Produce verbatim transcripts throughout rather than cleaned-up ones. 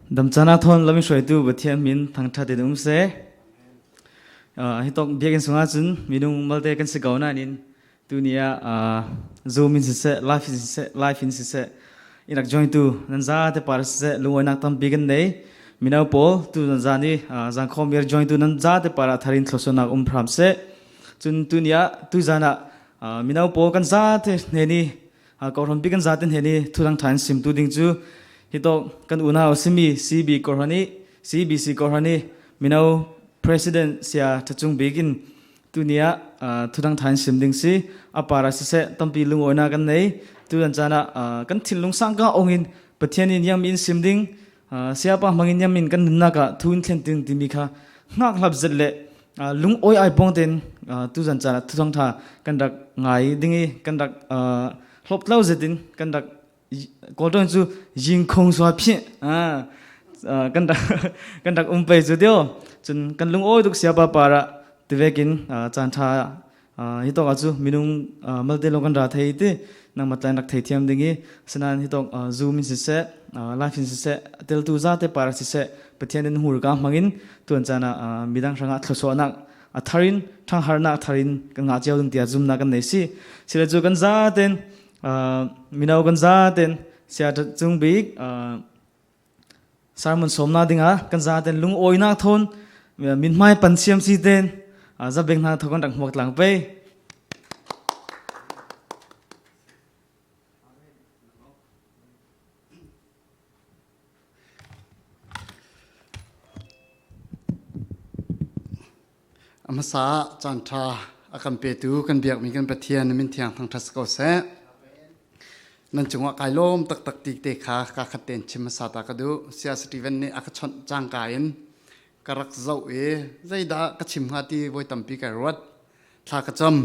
Damcana thawn lam i hruaitu Pathian min thangṭhat in um seh. Ah, hitawk biakinn sungah cun minung malte kan si ko nain tuni ah, ah, Zoom in siseh, live in siseh, live in siseh, i rak jointu nan zate parah siseh, lungawinak tampi kan nei. Mino pawl, tu nan zan i, ah, Zangkhawm i rak jointu nan zate parah thar in thluasuahnak um hram seh. Cun tuni ah, tu zan ah, ah, mino pawl kan zate hnen i, ah, kawhhran bik kan zate hnen i thuthang ṭha in simtu ding cu hitawk kan unau a simi C B kawhhran i, C B C kawhhran i mino President Sia Ṭha Cung Bik in tuni ah, ah, thuthang ṭha in sim ding si. A parah siseh, tampi lungawinak kan nei. Tu zan caan ah, ah, kan thinlung sangka ong in Pathian in ziangmi in sim ding, ah, Siapa hmangin ziangmi in kan nunnak ah thu in thlen ding timi kha hngak hlap zet le, ah, lungawi ai pawng tein, ah, tu zan caan ah thuthang ṭha kan rak ngai ding i kan rak, ah, hlawptlo zet in kan rak, Kawl ṭawng cu yingkhong suah phih, ah, ah, kan rak, kan rak um pei cu tio. Cun kan lungawi tuk Siapa parah tivekin, ah, caan ṭha, ah, hitawk ah cu minung, ah, malte lawng kan ra thei ti, nangmah tla in rak theithiam ding i, asinain hitawk, ah, Zoom in siseh, ah, live in siseh, a teltu zate parah siseh, Pathian in hmurka hmangin tu zan caan ah, ah, midang hrangah thluasuahnak a thar in, ṭhangharnak a thar in kan ngah cio ding tiah zumnak kan nei si. Sile cu kan zaten, ah, mino kan zaten Sia Ṭha Cung Bik, ah, sermon sawmnak dingah kan zaten lungawinak thawn, ah, mithmai pan siam si ten, ah, zabek hna thawn kan rak hmuak tlang pei. A hmasa ah caan ṭha a kan petu kan biakmi kan Pathian na min thiang thangṭhat si ko seh. Nan cungah kaa lawm taktak ti te kha kaa khat tein chim hmasa ta ka duh. Sia Steven nih a ka chawnh cangka in ka rak zoh i, zeidah ka chim hnga ti voi tampi ka ruat. Thla ka cam.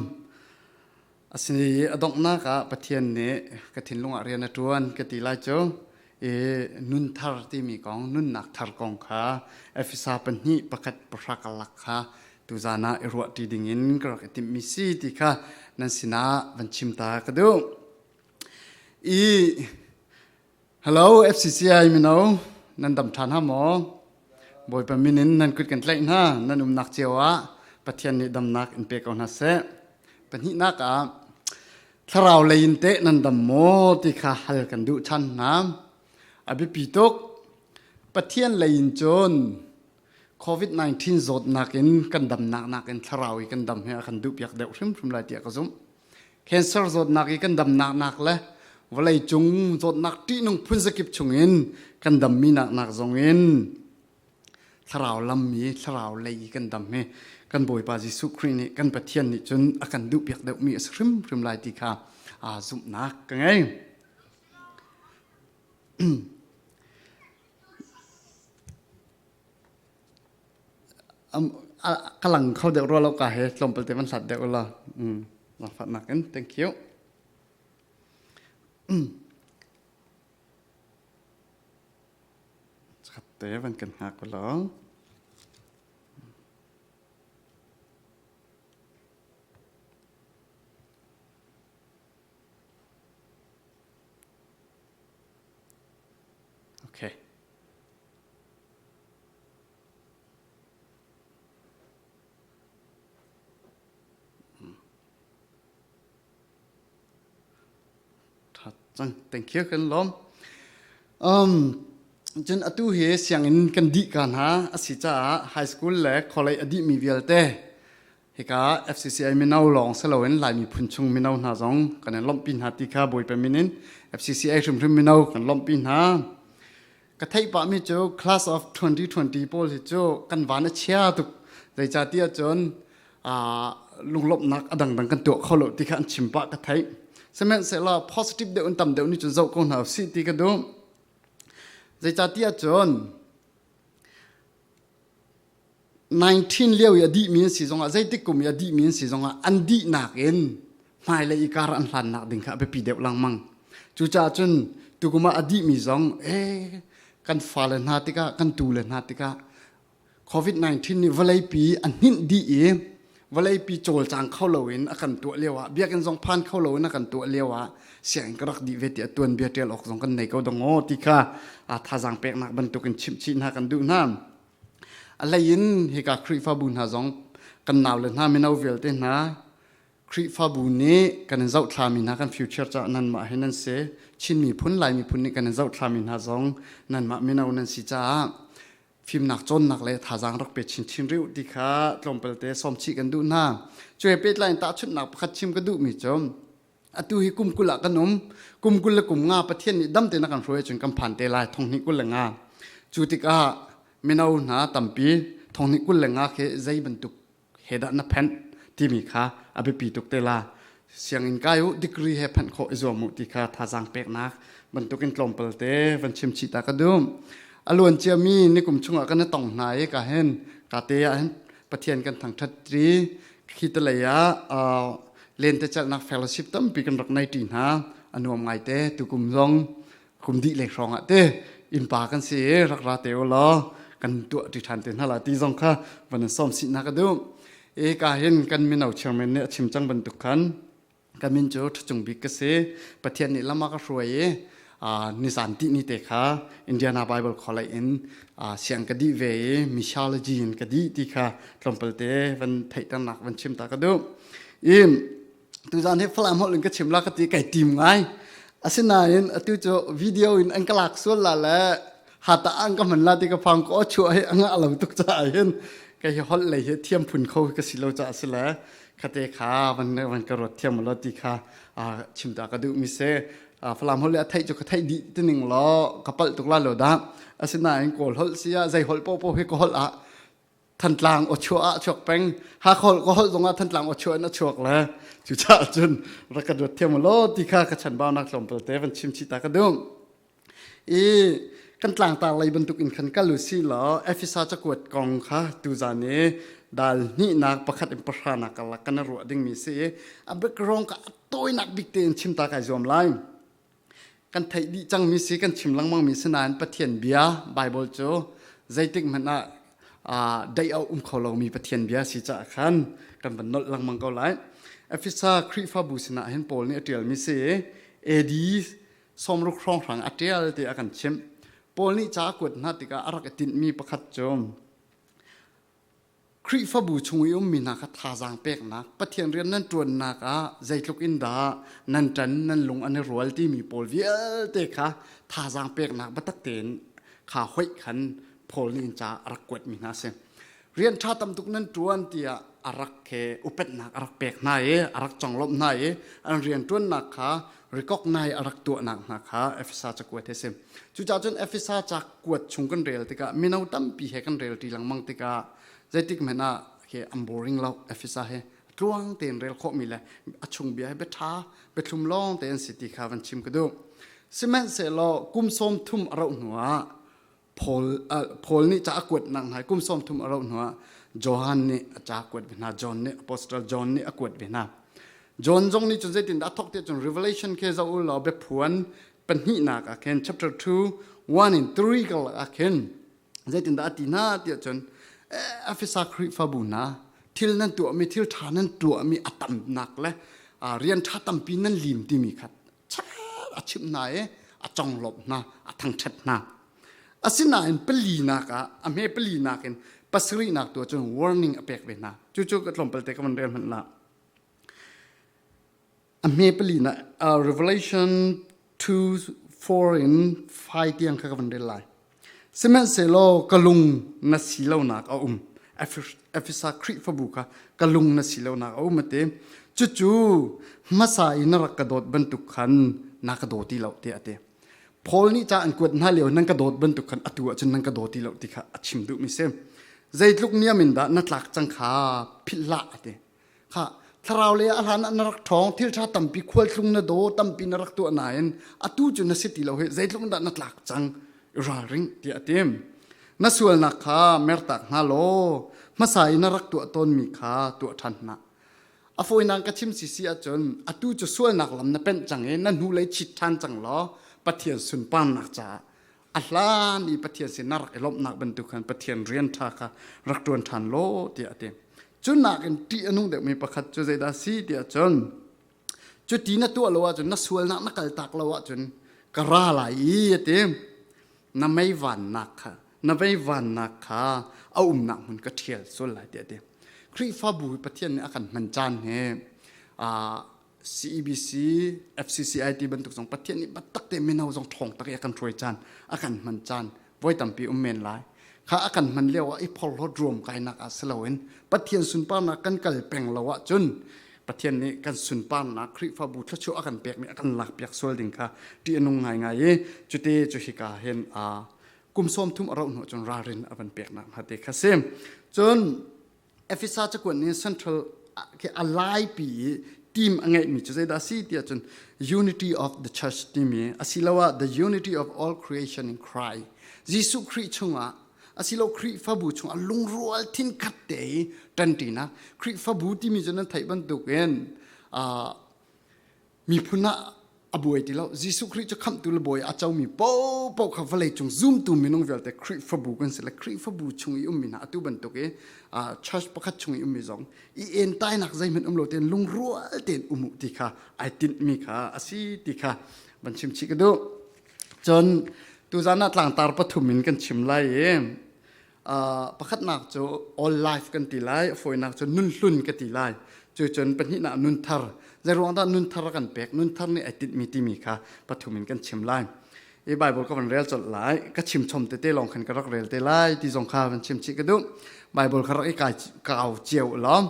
Asi, a donghnak ah Pathian nih ka thinlung ah rian a ṭuan ka ti lai cu, i nun thar timi kong, nunnak thar kong kha Efesa pahnih pakhat pahra karlak kha tu zan ah i ruahṭi dingin ka rak i timhmi si ti kha nan sinah van chim ta ka duh. I Hello, F C C I mino, nan dam ṭhan hna maw? Bawipa min in nan kut kan tlaih hna, nan umnak cio ah Pathian nih damnak in pe ko hna seh. Pahnihnak ah, thlarau lei in teh nan dam maw ti kha hal kan duh ṭhan hna. A biapi tuk, Pathian lei in cun, covid nineteen zawtnak in kan damnak nakin thlarau i kan dam hi a kan duhpiak deuh hrimhrim lai tiah ka zumh. Cancer zawtnak i kan damnak nak le vawleicung zawtnak ṭihnung phun zakip chungin kan dammi naknak zongin thlarau lam i thlarau lei i kan dam hi kan Bawipa Jesuh Khrih nih kan Pathian nih cun a kan duhpiak deuhmi a si hrimhrim lai ti kha aa zumhnak ka ngei. Am, a, ka lang kho deuh rua lo ka he, tlawmpal te van hlat deuh u law. Mm, zaangfahnak in, thank you. Mm. Cakhat te van kan hngak u law. Okay. Ṭha cang, thank you, kan lawm. Um, cun atu hi sianginn kan dih ka hna a si caah high school le college a dihmi vialte hika F C C I mino lawng si loin Laimi phun chung mino hna zong kan in lawmhpi hna ti kha Bawipa min in F C C I hrimhrim mino kan lawmhpi hna. Ka theih pahmi cu class of twenty twenty pawl hi cu kan van a chia tuk. Zeicahtiah cun, aa, lunglawmhnak a dangdang kan tuah kho lo ti kha an chim pah ka theih. Sihmanhsehlaw positive deuh in tam deuh nih cun zoh ko hna usih ti ka duh. Zeicahtiah cun nineteen lio i a dihmi an si zongah, zeitik kum i a dihmi an si zongah, an dihnak in hmailei i kar an hlannak ding kha a biapi deuh lengmang. Cucaah cun tukum ah a dihmi zong, eh, kan fale hna tikah, kan tule hna tikah, covid nineteen nih vawleipi a hnih dih i vawleipi cawlcang kho loin a kan tuah lio ah, biakinn zong phan kho loin a kan tuah lio ah, sianginn ka rak dih ve tiah tuanbia ṭial awk zong kan nei ko dong aw ti kha, aa, thazang peknak bantukin chimchih hna kan duh hna. A lei in hika Khrihfabu hna zong kan nau le hna mino vialte hna Khrihfabu nih kan in zohthlami hna kan future caah nanmah he nan si. Chin miphun, Lai miphun nih kan in zohthlami hna zong nanmah mino nan si caah fimnak cawnnak le thazang rak pe chinchin rih uh ti kha tlawmpalte sawmchih kan duh hna. Cu he pehtlai in tahchunhnak pakhat chim ka duhmi cu, atu hi kum kul ah kan um. Kum kul le kum nga Pathian nih dam tein a kan hruai ahcun kan phan te lai, thonghnih kul le nga. Cu tikah mino hna tampi thonghnih kul le nga khi zei bantuk he dah na phanh timi kha a biapi tuk te lai. Sianginn kai uh, degree he phanh khawh i zuam uh ti kha thazang peknak bantukin tlawmpalte van chimchih ta ka duh. A luanciami nikum chungah kan i tong hna i ka hin, ka te ah hin Pathian kan thangṭhat ṭi, khi te lei ah, aa, lente celhnak fellowship tampi kan rak nei ṭi hna. A nuam ngai te, tukum zong kum dih lei hrawng ah te, innpa kan si i rak ra te u law, kan tuah ṭi ṭhan te hna lai ti zong kha van in sawmsih hna ka duh. I ka hin kan mino chairman nih a chim cang bantuk khan, ka min cu Ṭha Cung Bik ka si. Pathian nih lam a ka hruai i, aa, nizan tih ni te kha Indiana Bible College in, aa, siang ka dih ve i, missiology in ka dih ti kha tlawmpalte van theihternak van chim ta ka duh. I tuzan hi Falam holh in ka chim la ka ti, kai tim ngai. Asinain atu cu video in an ka lak sual la le, hata an ka hman la ti ka phang ko chuah hi a ngah lo tuk caah hin, ka hi holh lei hi thiam phun kho ka si lo caah si le, kha te kha van, van ka ruat thiam law ti kha, aa, chim ta ka duhmi si. Aa, Falam holh le a theih cu ka theih dih ti ning law, ka palh tuk lai lo dah. Asinain Kawl holh si ah, zei holh paohpaoh hi ka holh ah, Thantlang aw chuah ah chuak peng, Hakha holh, ka holh zongah Thantlang aw chuah in a chuak le. Cucaah cun rak ka duat thiam u law ti kha ka chanbaunak tlawmpalte van chimchih ta ka duh. I kan tlangtar lei bantukin khan kal u si law, Efesa cakuat kong kha tuzan i dal hnihnak pakhat in pahranak a lak kan i ruah dingmi si i, a background kha a tawinak bik tein chim ta kai zuam lai. Kan theih dih cangmi si, kan chim lengmangmi si nain Pathian bia, Baibal cu zeitik hmanh ah, aa, daih a um kho lomi Pathian bia si caah khan kan van nolh lengmang ko lai. Efesa Khrihfabu sinah hin Paul nih a ṭialmi si. A D sawmruk hrawnghrang a ṭial tiah a kan chimh. Paul nih ca a kuat hna tikah a rak i tinhmi pakhat cu, Khrihfabu chung i ummi hna kha thazang peknak, Pathian rian nan ṭuannak ah zeitluk in dah nan ṭan, nan lung an i rual timi pawl vialte kha thazang peknak biatak tein kha hoih khan Paul nih in ca a rak kuatmi hna a si. Rian ṭha tam tuk nan ṭuan tiah a rak he upatnak a rak pek hna i a rak conglawmh hna i an rian ṭuannak kha recognize a rak tuahnak hna kha Efesa cakuat he a si. Cucaah cun Efesa cakuat chung kan rel tikah mino tampi he kan rel ṭi lengmang tikah, zeitik hmanh ah khi an boring lo, Efesa hi a tluang tein rel khawhmi le a chung bia hi biaṭha, biathlum lawng te an si ti kha van chim ka duh. Sihmanhsehlaw kum sawmthum a rauh hnuah Paul, ah, Paul nih ca a kuatnak hna hi kum sawmthum a rauh hnuah Johan nih a ca kuat ve hna, John nih, Apostle John nih a kuat ve hna. John zong nih cun zeitindah a thawk tiah cun Revelation khi zoh u law, biaphuan pahnihnak ah khin, chapter two, one in three karlak ah khin, zeitindah a ti hna tiah cun, eh, Efesa Khrihfabu hna, thil nan tuahmi, thil ṭha nan tuahmi a tamnak le, aa, rian ṭha tampi nan lim timi kha chat a chimh hna i a conglawmh hna, a thangṭhat hna. Asinain palinak ah, a hme palinak in pasarihnak tu ah cun warning a pek ve hna. Cucu ka tlawmpalte ka van rel hmanh hlah. A hme palinak, ah, Revelation two four in five tiang kha ka van rel lai. Sihmanhsehlaw ka lung na si lonak a um. Ephes-, Efesa Khrihfabu kha ka lung na si lonak a um a ti. Cucu hmasa i na rak ka dawt bantuk khan na ka daw ti lo, tiah a ti. Paul nih ca an kuat hna lio nan ka dawt bantuk khan atu ah cun nan ka daw ti lo ti kha a chim duhmi si. Zeitluk niam in dah na tlak cang kha philh hlah a ti. Kha, thlarau lei ah a hlan ah na rak ṭhawng, thil ṭha tampi khualtlung na daw, tampi na rak tuah nain, atu cu na si ti lo hi, zeitluk in dah na tlak cang, i ralring, tiah a ti. Na sualnak kha mertak hna law, hmasa i na rak tuah tawnmi kha tuah ṭhan hna. A fawinak ka chim sisi ahcun, atu cu sualnak lam na penh cang i, na hnulei chit ṭhan cang law, Pathian sunparnak caah a hlan i Pathian sin na rak i lawmhnak bantuk khan Pathian rian ṭha kha rak ṭuan ṭhan law, tiah a ti. Cu nakin ṭih a nung deuhmi pakhat cu zeidah a si tiah cun, cuti na tuah lo ahcun, na sualnak na kaltak lo ahcun ka ra lai i a ti. Na meivannak kha, na meivannak kha a umnak hmun ka ṭhial sual lai tiah a ti. Khrihfabu Pathian nih a kan hman caan hi, aa, C E B C, F C C I ti bantuk zong Pathian nih biatak te mino zong ṭhawng tak i a kan hruai caan, a kan hman caan voi tampi um men lai. Kha a kan hman lio ah i phorhlawt ruamkainak ah si loin Pathian sunparnak kan kal peng lo ahcun Pathian nih kan sunparnak Khrihfabu thluachuah a kan pekmi a kan lakpiak sual ding kha ṭih a nung ngaingai i, cuti cu hika hin, aa, kum sawmthum a rauh hnu ahcun ralrin a van peknak hna te kha si. Cun Efesa cakuat nih Central, a, a laipi i tim a ngeihmi cu zeidah a si tiah cun, unity of the church timi, asiloah the unity of all creation in Christ. Jesuh Khrih chungah, asilo Khrihfabu chungah lungrual thinkhat te i ṭanṭinak. Khrihfabu timi cu nan theih bantukin, aa, miphun ah a buai ti lo. Jesuh Khrih cu khamhtu le bawi a comi paohpaoh kha vawleicung zumtu minung vialte Khrihfabu kan si le, Khrihfabu chung i ummi hna atu bantuk i, aa, church pakhat chung i ummi zong i entainak zeihmanh um lo tein lungrual tein um uh ti kha ai tinhmi kha a si ti kha van chim chih ka duh. Cun tuzan ah tlangtar pathum in kan chim lai i, aa, pakhatnak cu all life kan ti lai, a fawinak cu nunhlun ka ti lai. Cucun pahnihnak nunthar. Zeiruangah dah nunthar a kan pek? Nunthar nih ai tinhmi timi kha pathum in kan chim lai. I Baibal ka van rel colh lai. Ka chim chom tete lawng khan ka rak rel te lai ti zong kha van chim chih ka duh. Baibal kha rak i kai, kau cio u law.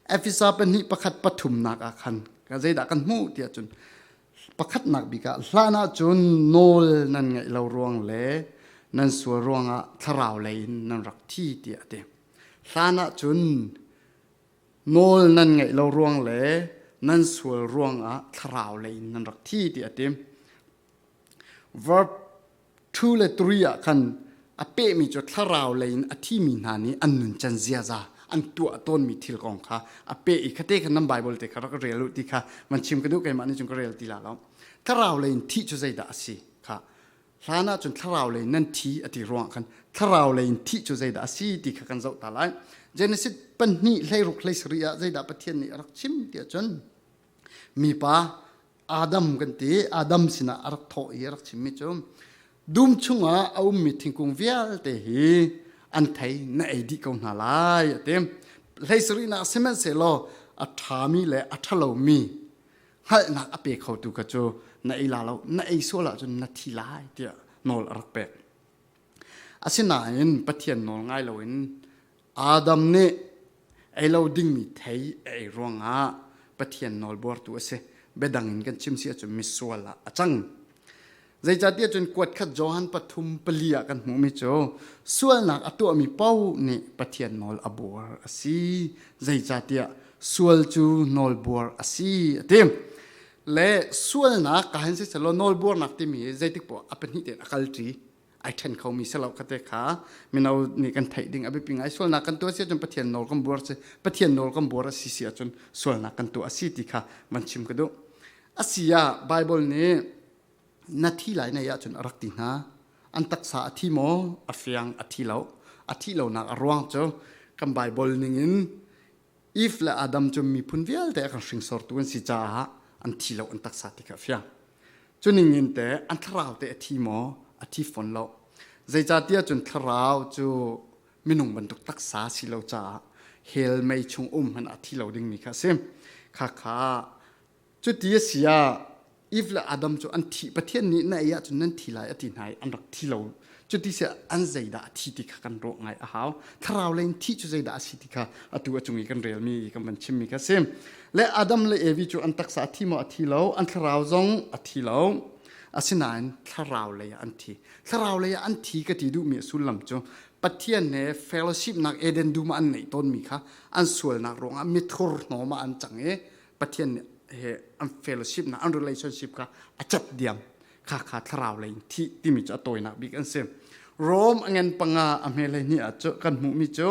Efesa pahnih pakhat pathumnak ah khan ka zeidah kan hmuh tiah cun, pakhatnak bik ah, hlan ah cun nawl nan ngeih lo ruang le nan sual ruangah thlarau lei in nan rak thi, tiah a ti. Hlan ah cun nawl nan ngeih lo ruang le nan sual ruangah thlarau lei in nan rak thi, tiah a ti. Verb two le three ah khan a pehmi cu thlarau lei in a thimi hna nih an nuncan ziaza an tuah tawnmi thil kong kha a peh i, khate kha nan Baibal te kha rak rel uh ti kha van chim ka duh, keimah nih cun ka rel ti la lo. Thlarau lei in thih cu zeidah a si kha, hlan ah cun thlarau lei in nan thi a ti ruangah khan thlarau lei in thih cu zeidah a si ti kha kan zoh ta lai. Genesis pahnih hleiruk hleisarih ah zeidah Pathian nih a rak chim tiah cun, mipa Adam kan ti, Adam sinah a rak thawh i a rak chimmi cu, dum chungah a ummi thingkung vialte hi an thei, na ei dih ko hna lai, a ti. Hleisarihnak sihmanhsehlaw a ṭhami le a ṭha lomi hngalhnak a pe khotu kha cu na ei la lo, na ei sual ahcun na thi lai, tiah nawl a rak pek. Asinain Pathian nawl ngai loin Adam nih ei lo dingmi thei a ei ruangah Pathian nawl buartu a si. Biadang in kan chim si ahcun misual ah a cang. Zeicahtiah cun kuatkhat Johan pathum pali ah kan hmuhmi cu sualnak a tuahmi paoh nih Pathian nawl a buar a si. Zeicahtiah sual cu nawl buar a si, a ti. Le sualnak ka han siseh law, nawl buarnak timi hi zeitik paoh a pahnih tein a kalṭi. Ai ṭhen khomi si lo, khate kha mino nih kan theih ding a biapi ngai. Sualnak kan tuah si ahcun Pathian nawl kan buar si, Pathian nawl kan buar a si si ahcun sualnak kan tuah a si ti kha van chim ka duh. A si ah Baibal nih na thi lai na ei ahcun a rak ti hna. An taksa a thi maw? A fiang, a thi lo. A thih lonak a ruang cu kan Baibal ningin Eve le Adam cu miphun vialte a kan hringsortu an si caah an thi lo, an taksa ti kha a fiang. Cu ningin te an thlarau te a thi maw? A thi fawn lo. Zeicahtiah cun thlarau cu minung bantuk taksa a si lo caah hell mei chung um hmanh ah a thi lo dingmi kha a si. Khakha, cuti a si ah Eve le Adam cu an thih, Pathian nih na ei ahcun nan thi lai a ti hna i an rak thi lo. Cuti si ah an zeidah a thi ti kha kan ruah ngai a hau. Thlarau lei in thih cu zeidah a si ti kha atu a cung i kan relmi i kan van chimmi kha a si. Le Adam le Evi cu an taksa a thi maw? A thi lo. An thlarau zong a thi lo. Asinain thlarau lei ah an thi. Thlarau lei ah an thi ka ti duhmi a sullam cu Pathian he fellowship nak Eden dum ah an neih tawnmi kha an sualnak ruangah mithur hnawm ah an cang i Pathian he an fellowship nak, an relationship kha a cat diam. Khakha thlarau lei in thih timi cu a tawinak bik an si. Rom a ngan panga a hme hleihnih ah cu kan hmuhmi cu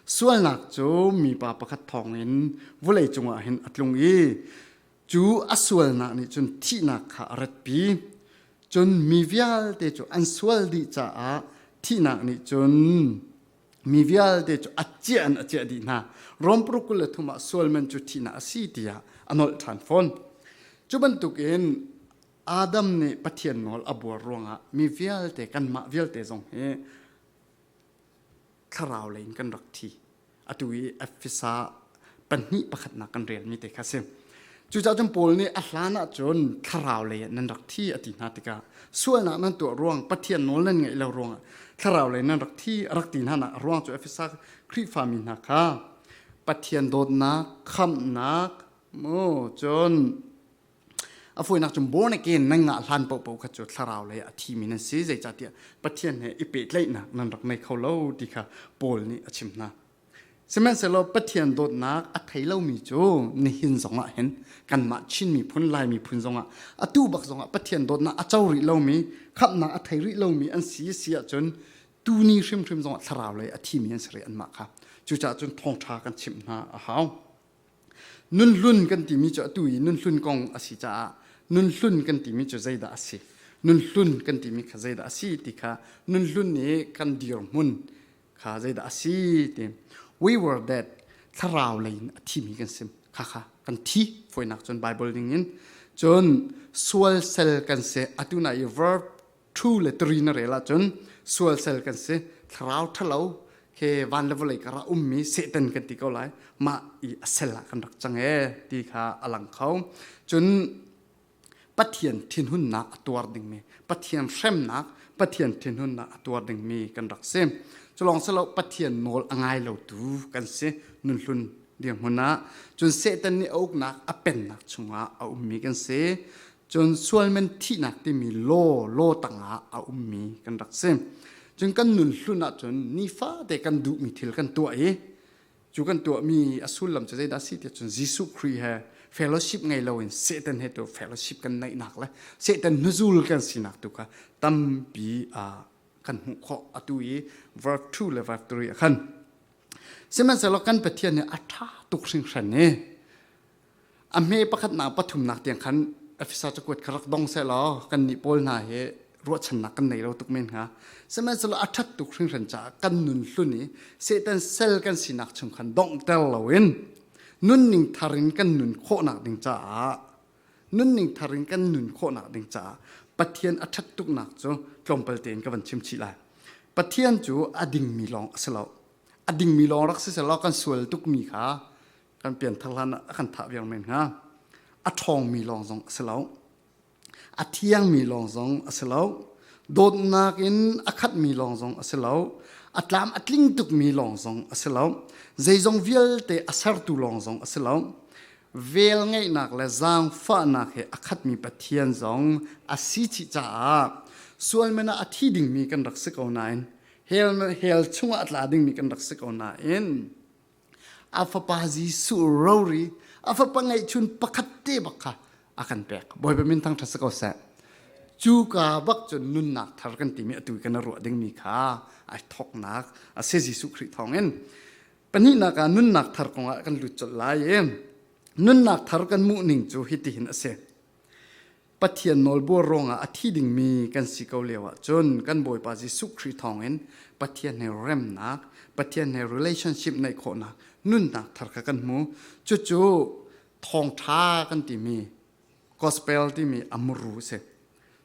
sualnak cu mipa pakhat thawngin vawlei cungah hin a tlung i cu a sualnak nih cun thihnak kha a ratpi. Cun mi vialte cu an sual dih caah thihnak nih cun mi vialte cu a ciah in a ciah dih hna. Rom paruk kul le thum ah sual man cu thihnak a si tiah a nolh ṭhan fawn. Cu bantukin Adam nih Pathian nawl a buar ruangah mi vialte, kanmah vialte zong hi thlarau lei in kan rak thi. Atu i Efesa pahnih pakhatnak kan relmi te kha si. Cucaah cun Paul nih a hlan ahcun thlarau lei ah nan rak thi a ti hna tikah sualnak nan tuah ruang, Pathian nawl nan ngeih lo ruangah thlarau lei nan rak thi a rak ti hna. A ruang cu Efesa Khrihfami hna kha Pathian dawtnak, khamhnak, maw, cun a fawinak cun born again nan ngah hlan pohpoh kha cu thlarau lei a thimi nan si, zeicahtiah Pathian he i pehtlaihnak nan rak nei kho lo ti kha Paul nih a chim hna. Sihmanhsehlaw Pathian dawtnak a thei lomi cu nihin zongah hin kanmah Chin miphun, Lai miphun zongah atu bak zongah Pathian dawtnak a co rih lomi, khamhnak a thei rih lomi an si, si ahcun tuni hrimhrim zongah thlarau lei a thimi an si rih anmah kha. Cucaah cun thawngṭha kan chimh hna a hau. Nunhlun kan timi cu atu i nunhlun kong a si caah nunhlun kan timi cu zeidah a si? Nunhlun kan timi kha zeidah a si ti kha, nunhlun nih kan dirhmun kha zeidah a si ti. We were dead. Thlarau lei in a thimi kan si. Kha kha kan thi. Fawinak cun Bible ding in cun sual sal kan si. Atu nain verb two le three na rel ahcun sual sal kan si. Thlarau ṭhalo khi van le vawlei karah ummi Satan kan ti ko lai, mah i a sal ah kan rak cang e ti kha a lang kho. Cun Pathian thinhunnak a tuar dingmi, Pathian hremnak, Pathian thinhunnak a tuar dingmi kan rak si. Cu lawng si lo, Pathian nawl a ngai lotu kan si, nunhlun dirhmun ah. Cun Satan nih a uknak, a pennak chungah a ummi kan si. Cun sual man thihnak timi law, law tangah a ummi kan rak si. Cun kan nunhlun ahcun nifate kan duhmi thil kan tuah i, cu kan tuahmi a sullam cu zeidah a si tiah cun Jesuh Khrih he fellowship ngei loin Satan he tu fellowship kan neihnak le Satan hnuzul kan sinak tu kha tampi ah kan hmuh khawh, atu i verb two le verb three ah khan. Sihmanhsehlaw kan Pathian hi a ṭha tuk hringhran i a hme pakhatnak, pathumnak tiang khan Efesa cakuat kha rak dong sehlaw, kannih pawl hna hi ruahchannak kan nei lo tuk men hnga. Sihmanhsehlaw a ṭhat tuk hringhran caah kan nunhlun i Satan sal kan sinak chung khan donghter loin nunning thar in kan nun khawhnak ding caah, nunning thar in kan nun khawhnak ding caah Pathian a ṭhat tuknak cu tlawmpal tein ka van chim chih lai. Pathian cu a dingmi lawng a si lo. A dingmi lawng rak si sehlaw, kan sual tukmi kha kan pianthar hlan ah a kan thah viar men hnga. A ṭhawngmi lawng zong a si lo. A thiangmi lawng zong a si lo. Dawtnak in a khatmi lawng zong a si lo. A tlam a tling tukmi lawng zong a si lo. Zeizong vialte a sertu lawng zong a si lo. Velngeihnak le zaangfahnak he a khatmi Pathian zong a si chih caah sual man ah a thi dingmi kan rak si ko nain, hell, hell chungah a tla dingmi kan rak si ko nain, a Fapa Jesuh rori, a Fapa ngeihchun pakhat te bak kha a kan pek. Bawipa min thangṭhat si ko seh. Cuka bak cun nunnak thar kan timi atu kan ruah dingmi kha aa thawknak a si, Jesuh Khrih thawngin. Pahnihnak ah nunnak thar kongah kan lut colh lai i nunnak thar kan muh ning cu hitihin a si. Pathian nawlbuar ruangah a thi dingmi kan si ko lio ahcun kan Bawipa Jesuh Khrih thawngin Pathian he remnak, Pathian he relationship neih khawhnak nunnak thar kha kan hmu. Cucu thawngṭha kan timi, gospel timi a muru a si.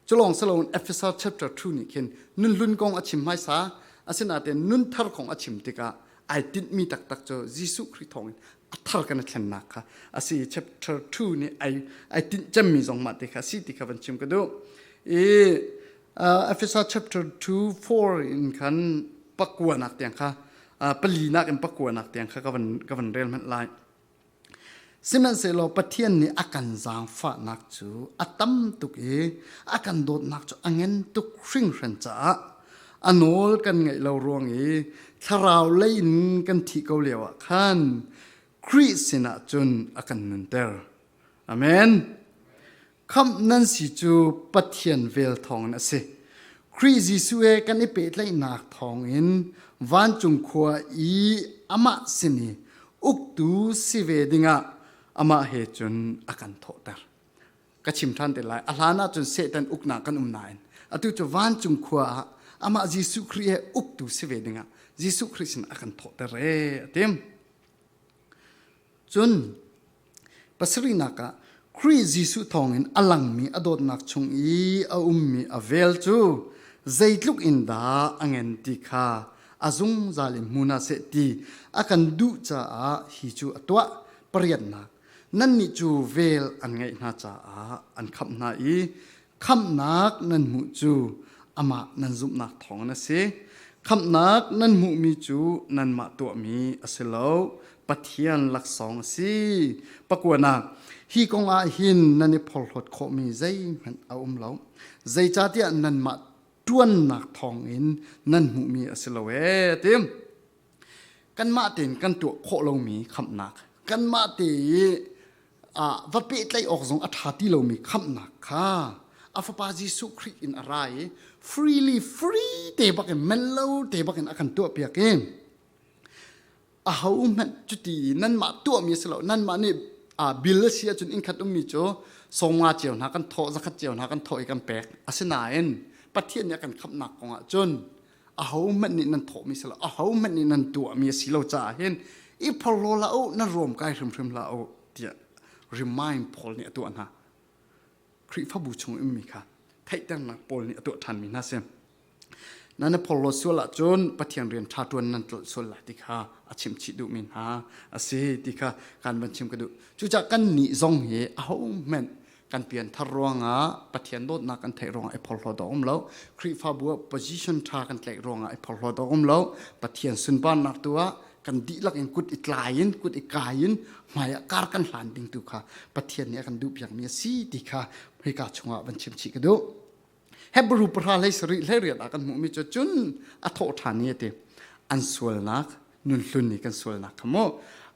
Cu lawng si loin Efesa chapter two nih khin nunhlun kong a chim hmaisa, asinain nun thar kong a chim tikah aa tinhmi taktak cu Jesuh Khrih thawngin a thar kan i thlennak kha a si. Chapter two nih aa, aa tinh cemmi zong mah te kha a si ti kha van chim ka duh i, aa, Efesa chapter two four in khan pakuanak tiang kha, aa, palinak in pakuanak tiang kha ka van, ka van rel hmanh lai. Sihmanhsehlaw Pathian nih a kan zaangfahnak cu a tam tuk i a kan dawtnak cu a ngen tuk hringhran caah a nawl kan ngeih lo ruang i thlarau lei in kan thih ko lio ah khan Khrih sinah cun a kan nunter. Amen. Khamh nan si cu Pathian vel thawngin a si. Khrih Jesuh he kan i pehtlaihnak thawngin vancung khua i amah sin i uktu si ve dingah amah he cun a kan thawhter. Ka chim ṭhan te lai, a hlan ahcun Satan uknak kan um nain, atu cu vancung khua ah Amah Jesuh Khrih he uktu si ve dingah Jesuh Khrih sin a kan thawhter e, a ti. Cun pasarihnak ah Khrih Jesuh thawngin a langmi a dawtnak chung i a ummi a vel cu zeitluk in dah a ngen ti kha a zungzal in hmu hna seh ti a kan duh caah hi cu a tuah. Pariatnak, nannih cu vel an ngeih hna caah an khamh hna i, khamhnak nan hmuh cu amah nan zumhnak thawngin a si. Khamhnak nan hmuhmi cu nanmah tuahmi a si lo, Pathian laksawng a si. Pakuanak, hi kong ah hin nan i phorhlawt khawhmi zeihmanh a um lo, zeicahtiah nanmah ṭuannak thawngin nan hmuhmi a si lo e, a ti. Kanmah tein kan tuah khawh lomi khamhnak, kanmah te i, ah, va pehtlaih awk zong a ṭha ti lomi khamhnak kha a Fapa Jesuh Khrih in a ra i freely, free te bakin, man lo te bakin a kan tuahpiak i, ahohmanh cuti nanmah tuahmi a si lo, nanmah nih, ah, bill a si ahcun inn khat ummi cu sawmnga cio hna kan thawh, zakhat cio hna kan thawh i kan pek. Asinain Pathian nih a kan khamhnak kong ahcun ahohmanh nih nan thawhmi si lo, ahohmanh nih nan tuahmi a si lo caah hin i phorhlaw hlah u, nan ruamkai hrimhrim hlah u, tiah remind Paul nih a tuah hna. Khrihfabu chung ummi kha theihternak Paul nih a tuah ṭhanmi hna si. Nan i phorhlaw sual ahcun Pathian rian ṭha ṭuan nan tlolh sual lai ti kha a chimchih duhmi hna a si ti kha kan van chim ka duh. Cucaah kannih zong hi ahohmanh kan pianthar ruangah, Pathian dawtnak kan theih ruangah i phorhlaw dawk um lo. Khrihfabu ah position ṭha kan tlaih ruangah i phorhlaw dawk um lo. Pathian sunparnak tu ah kan dihlak in kut i tlai in, kut i kai in, hmaiah kar kan hlan ding tu kha Pathian nih a kan duhpiakmi a si ti kha hika chungah van chim chih ka duh. Hebru pahra hleisarih hleiriat ah kan hmuhmi cu cun a thawh ṭhan i a ti. An sualnak, nunhlun i kan sualnak kha maw,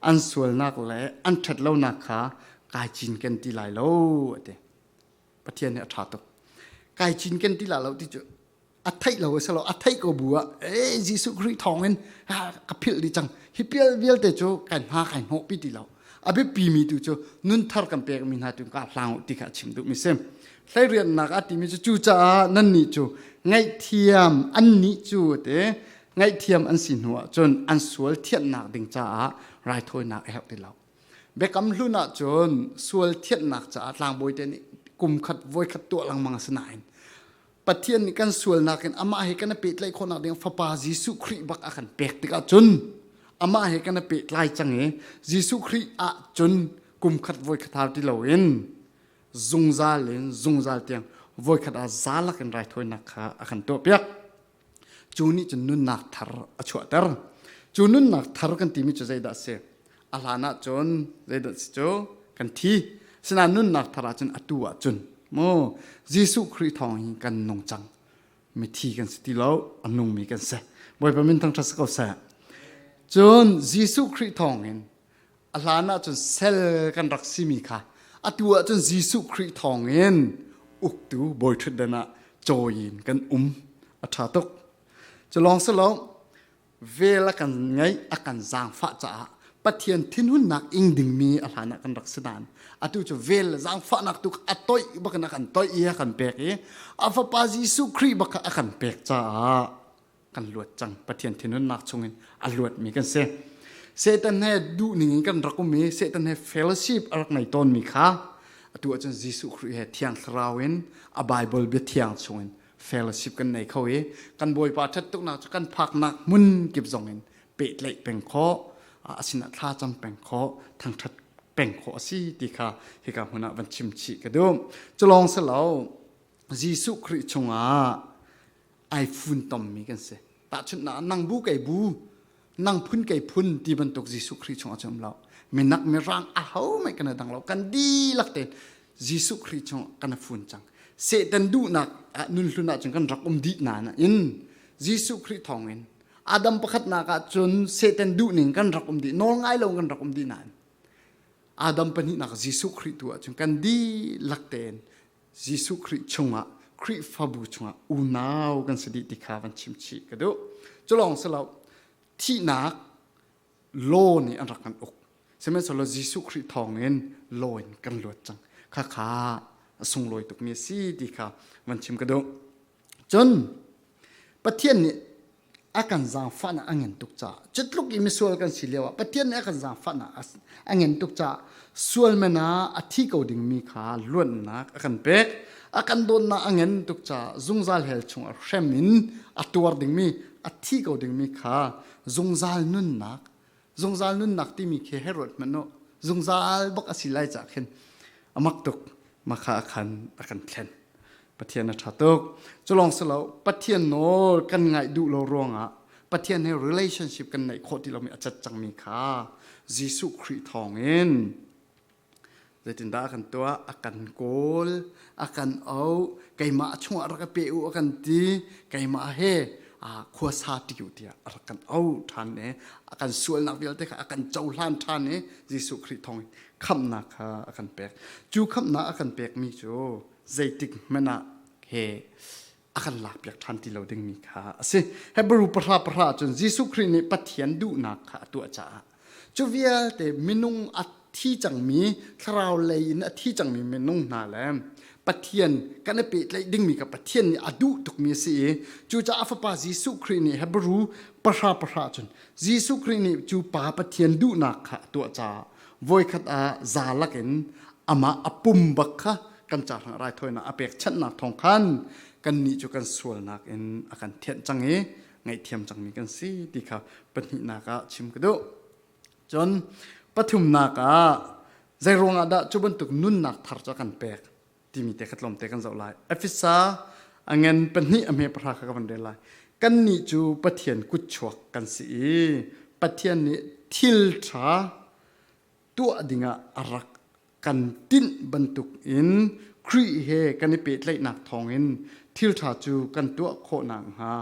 an sualnak le an ṭhat lonak kha kaicin kan ti lai lo, a ti. Pathian hi a ṭha tuk. Kaicin kan ti lai lo ti cu a theih lo a si lo, a theih ko bu ah, "Ee, Jesuh Khrih thawngin, ha, ka philh dih cang. Hi pial vialte cu kan hna kai hnawhpi ti lo. A biapimi tu cu nun thar kan pekmi hna tu ka hlang uh," ti kha a chim duhmi si. Hleiriatnak a timi cu, "Cucaah nannih cu ngaihthiam annih cu," a ti, "ngaihthiam an si hnu ahcun an sual thianhnak ding caah raithawinak a herh ti lo." Biakam Hlun ahcun sual thianhnak caah tlangbawi te nih kum khat voi khat tuah lengmang a si nain, Pathian nih kan sualnak in amah he kan i pehtlaih khawhnak ding Fapa Jesuh Khrih bak a kan pek tikah cun, amah he kan i pehtlai cang i, Jesuh Khrih ahcun kum khat voi khat hau ti loin zungzal in, zungzal tiang voi khat ah za lak in raithawinak kha a kan tuahpiak. Cu nih cun nunnak thar a chuahter. Cu nunnak thar kan timi cu zeidah a si? A hlan ahcun zeidah a si cu kan thi. Sinain nunnak thar ahcun atu ahcun maw, Jesuh Khrih thawng hi kan nung cang. Mithi kan si ti lo, a nungmi kan si. Bawipa min thangṭhat si ko seh. Cun Jesuh Khrih thawngin a hlan ahcun sel kan rak simi kha atu ahcun Jesuh Khrih thawngin uktu bawiṭhutdan ah cawiin kan um. A ṭha tuk. Cu lawng si lo, vel a kan ngeih, a kan zaangfah caah Pathian thinhunnak ing dingmi a hlan ah kan rak si nain, atu cu vel zaangfahnak tu a toih bakin a kan toih i a kan pek i, a Fapa Jesuh Khrih bak kha a kan pek caah kan luat cang. Pathian thinhunnak chungin a luatmi kan si. Satan he duhning in kan rak um i, Satan he fellowship a rak nei tawnmi kha atu ahcun Jesuh Khrih he Thiang Thlarau in a Baibal bia thiang chungin fellowship kan nei kho i, kan Bawipa ṭhat tuknak cu kan phaknak hmun kip zongin pehtlaih peng khawh, a, a sinah thlacam peng khawh, thangṭhat peng khawh a si ti kha hika hmun ah van chim chih ka duh. Cu lawng si lo, Jesuh Khrih chungah aa fun tommi kan si. Tahchunhnak, nang bu kei bu, nang phun kei phun ti bantuk Jesuh Khrih chungah cun um lo. Minak mirang ahohmanh kan i dang lo. Kan dihlak tein Jesuh Khrih chungah kan i fun cang. Satan duhnak ah nunhlun ahcun kan rak um dih nain, Jesuh Khrih thawngin Adam pakhatnak ahcun Satan duhning kan rak um dih, nawl ngai lo kan rak um dih nain, Adam pahnihnak Jesuh Khrih tu ahcun kan dihlak tein Jesuh Khrih chungah, Khrihfabu chungah unau kan si dih ti kha van chim chih ka duh. Cu lawng si lo, thihnak law nih an rak kan uk. Sihmanhsehlaw Jesuh Khrih thawngin law in kan luat cang. Khakha a sunglawi tukmi a si ti kha van chim ka duh. Cun Pathian nih a kan zaangfahna a ngen tuk caah, cutluk i misual kan si lio ah Pathian nih a kan zaangfahna a, a ngen tuk caah, sual mena a thi ko dingmi kha luatnak a kan pek. A kan dawnnak a ngen tuk caah, zungzal hell chung a hrem in a tuar dingmi, a thi ko dingmi kha zungzal nunnak, zungzal nunnak timi khi Herod hmanh uh zungzal bak a si lai caah khin a mak tuk, makha a khan a kan thlen. Pathian a ṭha tuk. Cu lawng si lo, Pathian nawl kan ngaih duh lo ruangah Pathian he relationship kan neih khawh ti lomi a cat cangmi kha Jesuh Khrih thawngin zeitindah a kan tuah, a kan kawl, a kan auh, keimah a chungah rak i pe u a kan ti, keimah he, aa, khuasa ṭi u tiah a rak kan auh ṭhan i, a kan sualnak vialte kha a kan cohlan ṭhan i, Jesuh Khrih thawngin khamhnak kha a kan pek. Cu khamhnak a kan pekmi cu zeitik hmanh ah he a kan lakpiak ṭhan ti lo dingmi kha a si. Hebru pahra pahra cun Jesuh Khrih nih Pathian duhnak kha a tuah caah, cu vialte minung a thi cangmi, thlarau lei in a thi cangmi minung hna le Pathian kan i pehtlaih dingmi kha Pathian nih a duh tukmi a si i, cucaah a Fapa Jesuh Khrih nih, Hebru pahra pahra cun Jesuh Khrih nih cu Pa Pathian duhnak kha a tuah caah, voikhat ah za lakin amah a pum bak kha kan ca hrang raithawinak a pekchanhnak thawng khan kannih cu kan sualnak in a kan thianh cang i, ngaihthiam cangmi kan si ti kha pahnihnak ah chim ka duh. Cun pathumnak ah, zeiruangah dah cu bantuk nunnak thar cu a kan pek timi te kha tlawmte kan zoh lai. Efesa a ngan pahnih a hme pahra kha ka van rel lai. Kannih cu Pathian kutchuak kan si i, Pathian nih thil ṭha tuah dingah a rak kan tinh bantukin Khrih he kan i pehtlaihnak thawngin thil ṭha cu kan tuah khawh nakhnga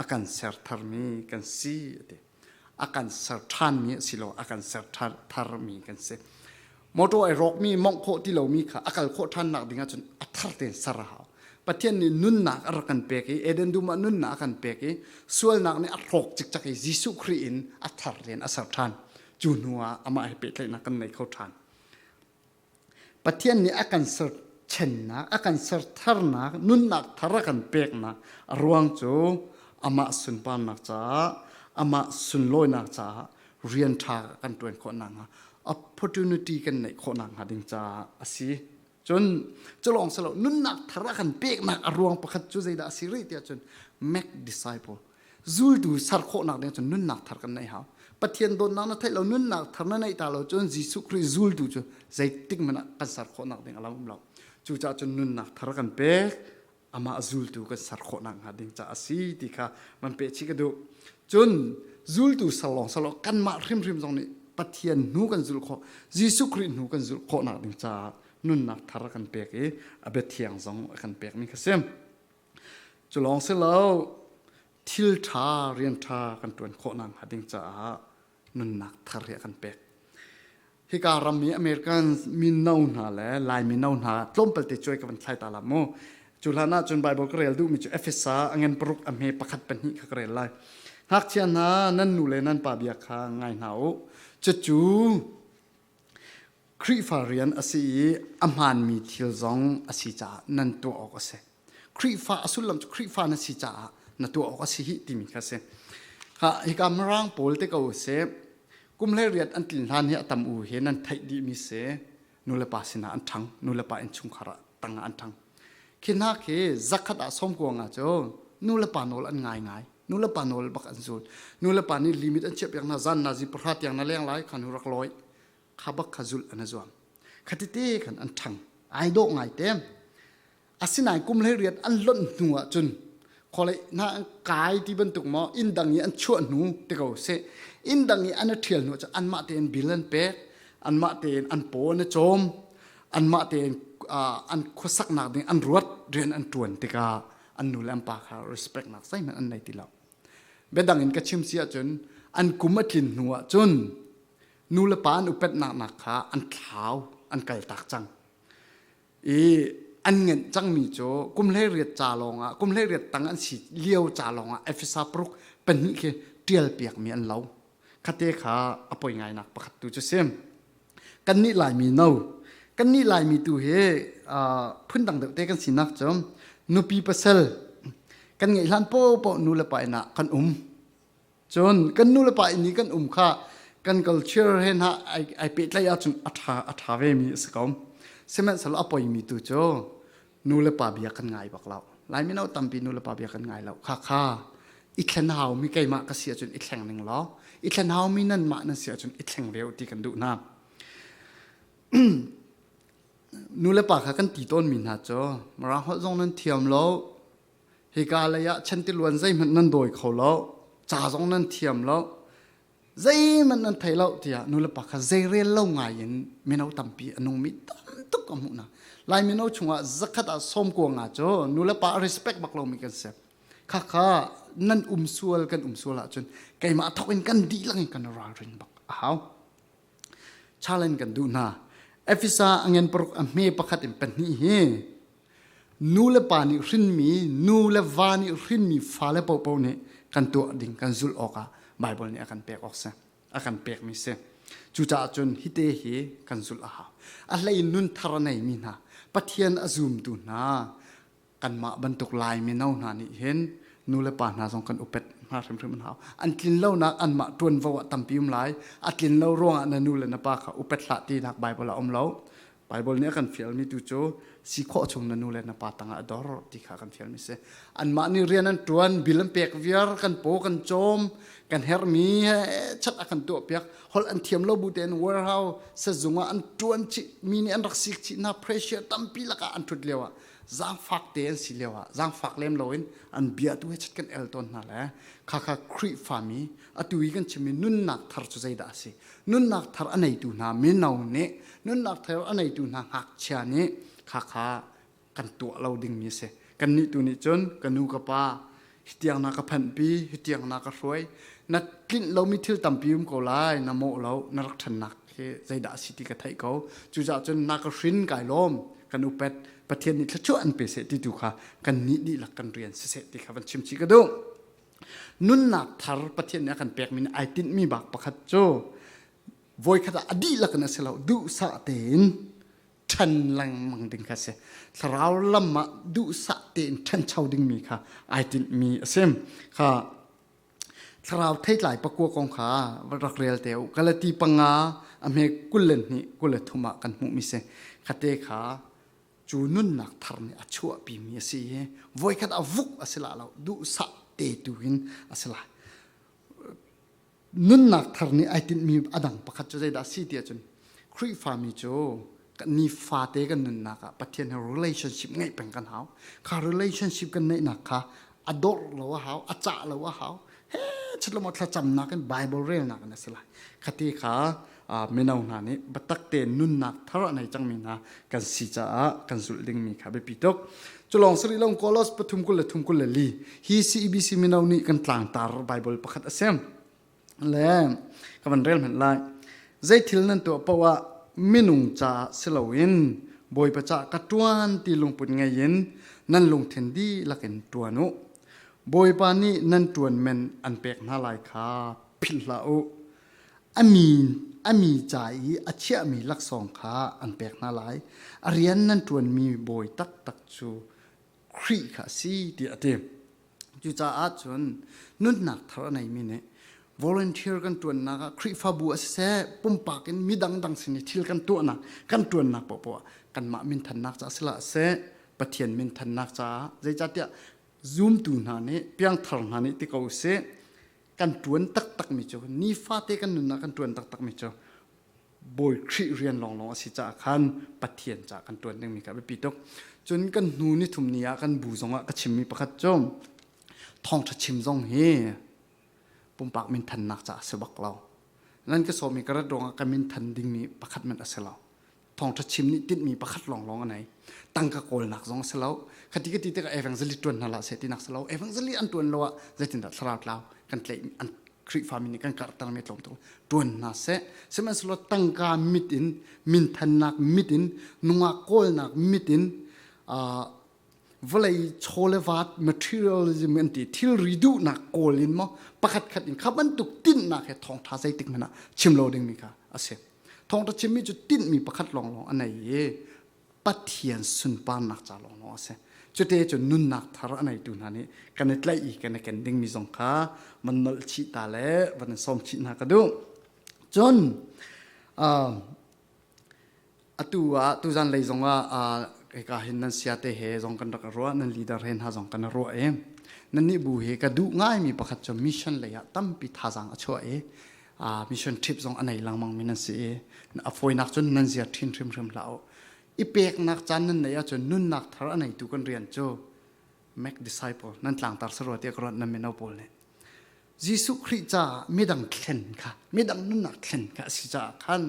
a kan ser tharmi kan si, a ti. A kan ser ṭhanmi a si lo, a kan ser ṭhan, tharmi kan si. Motor i rawkmi mongh khawh ti lomi kha a kal khawh ṭhannak ding ahcun a thar tein ser a hau. Pathian nih nunnak a rak kan pek i, Eden dum ah nunnak a kan pek i, sualnak nih a hrawk cikcak i, Jesuh Khrih in a thar tein a ser ṭhan. Cu hnuah amah he pehtlaihnak kan nei kho ṭhan. Pathian nih a kan ser chennak, a kan ser tharnak, nunnak thar a kan peknak a ruang cu amah sunparnak caah, amah sunlawinak caah rian ṭha kan ṭuan khawh nakhnga, opportunity kan neih khawh nakhnga ding caah a si. Cun cu lawng si lo, nunnak thar a kan peknak a ruang pakhat cu zeidah a si rih tiah cun, make disciple. Zultu ser khawhnak ding cun nunnak thar kan neih hau. Pathian dawtnak na theih lo, nunnak thar na neih ta lo cun Jesuh Khrih zultu cu zeitik hmanh ah kan ser khawhnak ding a lam um lo. Cucaah cun nunnak thar kan pek, amah zultu kan ser khawhnak hnga ding caah a si ti kha van peh chih ka duh. Cun zultu ser lawng si lo, kanmah hrimhrim zong nih Pathian hnu kan zulh khawh, Jesuh Khrih hnu kan zulh khawhnak ding caah nunnak thar kan pek i, a biathiang zong a kan pekmi kha si. Cu lawng si lo, thil ṭha, rian ṭha kan ṭuan khawh nakhnga ding caah nunnak thar hi a kan pek. Hika ram i American mino hna le Lai mino hna tlawmpal te cuai ka van thlai ta lai mu. Cu hlan ahcun Bible ka rel duhmi cu Efesa a ngan paruk a hme pakhat pahnih kha ka rel lai. Ngakchia hna, nan nu le nan pa bia kha ngai hna u. Cucu Khrihfa rian a si i, a hmaanmi thil zong a si caah nan tuah awk a si. Khrihfa a sullam cu Khrihfa na si caah na tuah awk a si hi timi kha a si. Kha, hika Mirang pawl te ko u sih, kum hleiriat an tlin hlan hi a tam u hi nan theih dihmi si. Nu le pa sinah an ṭhang, nu le pa innchungkhar ah tangah an ṭhang. Khi hna khi zakhat ah sawmkua nga cu nu le pa nawl an ngaingai, nu le pa nawl bak an zul. Nu le pa nih limit an chiahpiak hna, zan nazi pahra tiang na leng lai khan hu rak lawi. Kha bak kha zulh an zuam. Kha tete khan an ṭhang. Ai dawh ngai te. Asinain kum hleiriat an lonh hnu ahcun, khualei hna an kai ti bantuk maw, inn dang i an chuah hnu ti ko sih. Inn dang i an i ṭhial hnu ahcun anmah tein bill an pek, anmah tein an paw an i cawm, anmah tein, aa, an khuasaknak ding an ruat, rian an ṭuan tikah an nu le an pa kha respectnak zeihmanh an nei ti lo. Biadang in ka chim si ahcun, an kum a tlin hnu ahcun nu le pa an upatnak nak kha an thlau, an kaltak cang. I an ngenh cangmi cu kum hleiriat ca lawngah, kum hleiriat tang an si lio ca lawngah Efesa paruk pahnih khi ṭialpiakmi an lo. Kha te kha a poi ngainak pakhat tu cu si. Kannih Laimi no. Kannih Laimi tu hi, aa, phundang deuh te kan sinak cu nupi pasal Kan ngeih hlan popo nu le pa inn ah kan um. Cun kan nu le pa inn i kan um kha kan culture he hna ai, ai pehtlai ahcun a ṭha, a ṭha ve mi a si ko. Sihmanhsehlaw a poi mi tu cu nu le pa bia kan ngai bak lo. Lai mino tampi nu le pa bia kan ngai lo. Kha kha i thlen hau mi keimah ka si ahcun i thleng ning lo. I thlen hau mi nanmah nan si ahcun i thleng ve uh ti kan duh hna. Nu le pa kha kan ti tawn mi hna cu, Mirang holh zong nan thiam lo, hika lei ah chan tiluan zeihmanh nan dawi kho lo, ca zong nan thiam lo, zeihmanh nan thei lo, tiah nu le pa kha zeirel lo ngai in mino tampi a nungmi tam tuk ka hmuh hna. Lai mino chungah zakhat ah sawmkua nga cu nu le pa a respect bak lomi kan si. Kha kha nan um sual, kan um sual ahcun keimah thawk in kan dihlak in kan ralrin bak a hau. Challenge kan duh hna. Efesa a ngan paruk a hme pakhat in pahnih hi nu le pa nih hrinmi, nu le va nih hrinmi fale pohpoh nih kan tuah ding, kan zulh awkah Baibal nih a kan pek awk si, a kan pekmi si. Cucaah cun hite hi kan zulh a hau. A hlei nun thar a neimi hna, Pathian a zumtu hna, kanmah bantuk Lai mino hna nih hin nu le pa hna zong kan upet hna hrimhrim an hau. An tlin lonak anmah ṭuanvo ah tampi um lai. A tlin lo ruangah na nu le na pa kha upet hlah tinak Baibal ah um lo. Baibal nih a kan fialmi tu cu si khawh chung na nu le na pa tangah a dor ti kha kan fialmi si. Anmah nih rian an ṭuan, bil an pek viar, kan paw kan cawm, kan herhmi he chat a kan tuahpiak. Holh an thiam lo bu tein warehouse sazung ah an ṭuan chih, mi nih an rak sik chih hna, pressure tampi lakah an ṭhut lio ah, zaangfak te an si lio ah, zaangfak lem loin an bia tu he chat kan el tawn hna le. Kha kha Khrihfami, atu i kan chimmi nunnak thar cu zeidah a si? Nunnak thar a neitu hna mino nih, nunnak thar a neitu hna ngakchia nih kha kha kan tuah lo dingmi a si. Kannih tu nih cun ka nu ka pa, hitiang na ka phanhpi, hitiang na ka hruai, na tlinh lomi thil tampi um ko lai, na mawh lo, na rak ṭhannak hi zeidah a si ti ka theih ko. Cucaah cun na ka hrin kai lawm, kan upet, Pathian nih thluachuah an pe seh ti tu kha kannih dihlak kan rian siseh ti kha van chim chih ka duh. Nunnak thar Pathian nih a kan pekmi nih ai tinhmi bak pakhat cu voikhat ah a dihlak in a si lo, duhsah tein ṭhan lengmang ding kha a si. Thlarau lam ah duhsah tein ṭhancho dingmi kha ai tinhmi a si. Kha Thlarau theitlai pakua kong kha va rak rel te u. Galati panga a hme kul le hnih, kul le thum ah kan hmuhmi si. Khate kha cu nunnak thar nih a chuahpimi a si i voikhat ah vuk a si lai lo, duhsah te tu in a si lai. Nunnak thar nih ai tinhmi a dang pakhat cu zeidah a si ti ahcun Khrihfami cu kan nifate kan nunnak ah Pathian he relationship ngeih peng kan hau. Kha relationship kan neihnak kha a dorh lo a hau, a cah lo a hau. He chat lo maw, thlacamnak in Bible relnak in a si lai. Khati kha, aa, mino hna nih biatak tein nunnak thar a nei cangmi hna kan si caah kan zulh dingmi kha biapi tuk. Cu lawng sarih lo, Kolos pathum kul le thum, kul le li. Hi C E B C mino nih kan tlangtar Bible pakhat a si. Le ka van rel hmanh lai. Zei thil nan tuah paoh ah minung caah si loin Bawipa caah ka ṭuan ti lungput ngei in nan lungthin dihlak in ṭuan u. Bawipa nih nan ṭuan men an pek hna lai kha philh hlah u. A mi, a mi ca i a chiahmi laksawng kha an pek hna lai. A rian nan ṭuanmi bawi taktak cu Khrih kha a si, tiah a ti. Cucaah cun nunnak thar a neimi nih volunteer kan ṭuannak ah, Khrihfabu a siseh, pumpak in midang dang sin i thil kan tuahnak, kan ṭuannak paohpaoh ah kanmah minthannak caah si lah seh, Pathian minthannak caah, zeicahtiah zumtu hna nih, piangthar hna nih ti ko u sih, kan ṭuan taktakmi cu, nifate kan nunnak kan ṭuan taktakmi cu Bawi Khrih rian lawnglawng a si caah khan Pathian caah kan ṭuan dingmi kha biapi tuk. Cun kan hnu ni thum ni ah kan bu zongah ka chimmi pakhat cu thawngṭha chim zong hi pumpak minthannak caah a si bak lo. Nan ka sawm i ka rat ruangah ka minthan dingmi pakhat hmanh a si lo. Thawngṭha chim nih tinhmi pakhat lawnglawng a nei. Tangka kawlnak zong a si lo. Khati khati tikah evangelist ṭuan hna lah seh tinak si lo. Evangelist an ṭuan lo ah zeitindah thlarau tlau kan tlaih, an Khrihfami nih kan karhtermi a tlawm tuk. Ṭuan hna seh. Sihmanhsehlaw tangka mit in, minthannak mit in, nungak kawlnak mit in, aa, vawlei chaw le vat, materialism an ti, thilri duhnak kawl in maw, pakhat khat in kha bantuk tinhnak he thawngṭha zeitik hmanh ah chim lo dingmi kha a si. Thawngṭha chimmi cu tinhmi pakhat lawnglawng a nei i Pathian sunparnak ca lawnglawng a si. Cute cun nunnak thar a neitu hna nih kan i tlaih i kan i ken dingmi zong kha van nolh chih ta le van in sawm chih hna ka duh. Cun, aa, atu ah, tuzan lei zongah, aa, hika hin nan siate he zong kan rak ruah, nan leader he hna zong kan ruah i nannih bu hi ka duh ngaimi pakhat cu mission lei ah tampi thazaang a chuah i, aa, mission trip zong a nei lengmangmi nan si i, a fawinak cun nan zia ṭhin hrimhrim hlah u. I peknak caan nan neih ahcun nunnak thar a neitu kan rian cu make disciple, nan tlangtar si rua tiah ka ruat, nan mino pawl nih. Jesuh Khrih caah midang thlen kha, midang nunnak thlen kha a si caah khan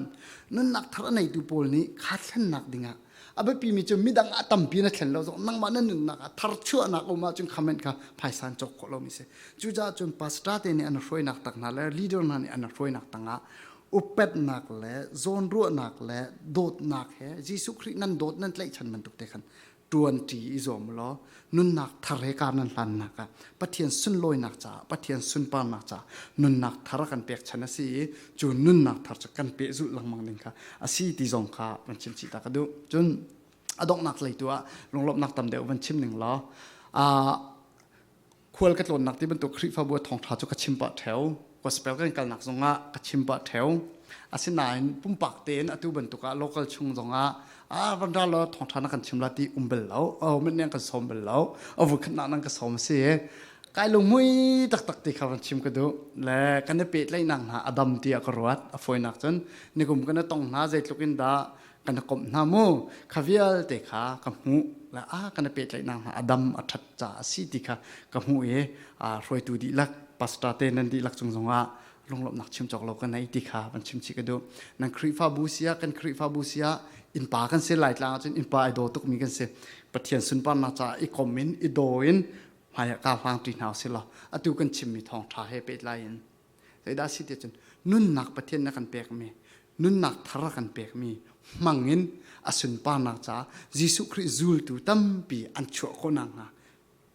nunnak thar a neitu pawl nih kha thlennak dingah a biapimi cu midang a tampi na thlen lo zong, nangmah na nunnak ah thar chuahnak a um ahcun kha manh kha phaisa an cawk khawh lomi si. Cucaah cun pastor te nih an hruainak tak hna le leader hna nih an hruainak tangah upatnak le zawnruahnak le dawtnak he Jesuh Khrih nan dawt nan tlaihchan bantuk te khan ṭuanṭi i zuam u law, nunnak thar he kar nan hlannak ah Pathian sunlawinak caah, Pathian sunparnak caah nunnak thar a kan pek chan a si i, cu nunnak thar cu kan pehzulh lengmang ding kha a si ti zong kha van chim chih ta ka duh. Cun a donghnak lei tu ah lunglawmhnak tam deuh van chim ning law, aa, khual ka tlawnnak ti bantuk Khrihfabu a thawngṭha cu ka chim pah ṭheu. Gospel kan kalnak zongah ka chim pah ṭheu. Asinain pumpak tein atu bantuk ah local chung zongah, aa, van ra law, thawngṭha na kan chim lai ti um bal lo. Oh, mit nih an kan sawm bal lo. Oh, vun khatnak nan ka sawm a si. Kai lungmui taktak ti kha van chim ka duh. Le kan i pehtlaihnak hna a dam tiah ka ruat. A fawinak cun nikum kan i tong hna, zeitluk in dah kan i komh hna mu? Kha vialte kha ka hmuh. Le, aa, kan i pehtlaihnak hna a dam a ṭhat caah a si ti kha ka hmuh i, aa, hruaitu dihlak, pastor te nan dihlak cung zongah lunglawmhnak chim cawk lo ka nei ti kha van chim chih ka duh. Nan Khrihfabu si ah, kan Khrihfabu si ah, innpa kan si, Laitlang ahcun innpa i daw tukmi kan si. Pathian sunparnak caah i kom in, i daw in, hmaiah kar hlang ṭi hna u si law, atu kan chimmi thawngṭha he pehtlai in. Zeidah a si ti ahcun nunnak Pathian nih a kan pekmi, nunnak thar a kan pekmi hmang in a sunparnak caah Jesuh Khrih zultu tampi an chuah khawh nakhnga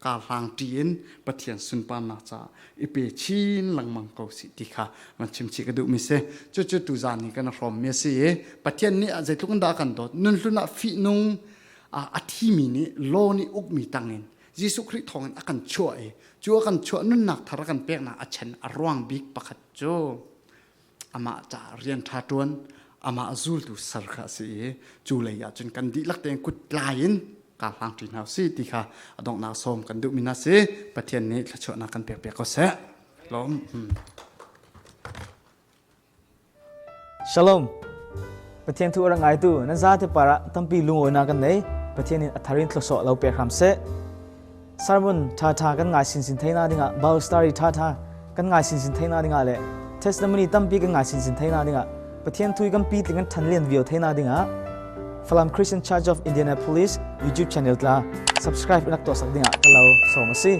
kar hlang ṭi in Pathian sunparnak caah i pe chin lengmang ko sih ti kha van chim chih ka duhmi si. Cucu tuzan hi kan hrawmmi a si i Pathian nih ah zeitluk in dah a kan dawt? Nun hlun ah fihnung, aa, a thimi nih law nih ukmi tangin Jesuh Khrih thawngin a kan chuah i, cu a kan chuah nunnak thar a kan peknak a chan a ruang bik pakhat cu amah caah rian ṭha ṭuan, amah zultu ser kha a si i, cu lei ahcun kan dihlak tein kut tlai in kar hlang ṭi hna u sih ti kha a donghnak sawm kan duhmi hna si. Pathian nih thluachuahnak kan pekpiak ko seh. Lawm. Hmm. Shalom. Pathian thu a rak ngaitu nan zate parah tampi lungawinak kan nei. Pathian in a thar in thluasuah lo pek hram seh. Sermon ṭha ṭha kan ngai sinsin theinak dingah, Bible study ṭha ṭha kan ngai sinsin theinak dingah le testimony tampi kan ngai sinsin theinak dingah Pathian thu i kan pitling kan ṭhanlian viau theinak dingah Falam Christian Church of Indianapolis YouTube channel tla subscribe i rak tuahsak dingah ka lo sawm a si.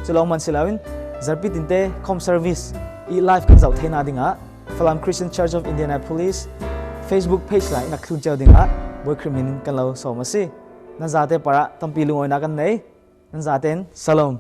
Cu lawng man si loin zarhpi tinte com service i live kan zoh theinak dingah Falam Christian Church of Indianapolis Facebook page la i rak thlun cio dingah Bawi Khrih min in kan lo sawm a si. Nan zate parah tampi lungawinak kan nei. Nan zate in shalom.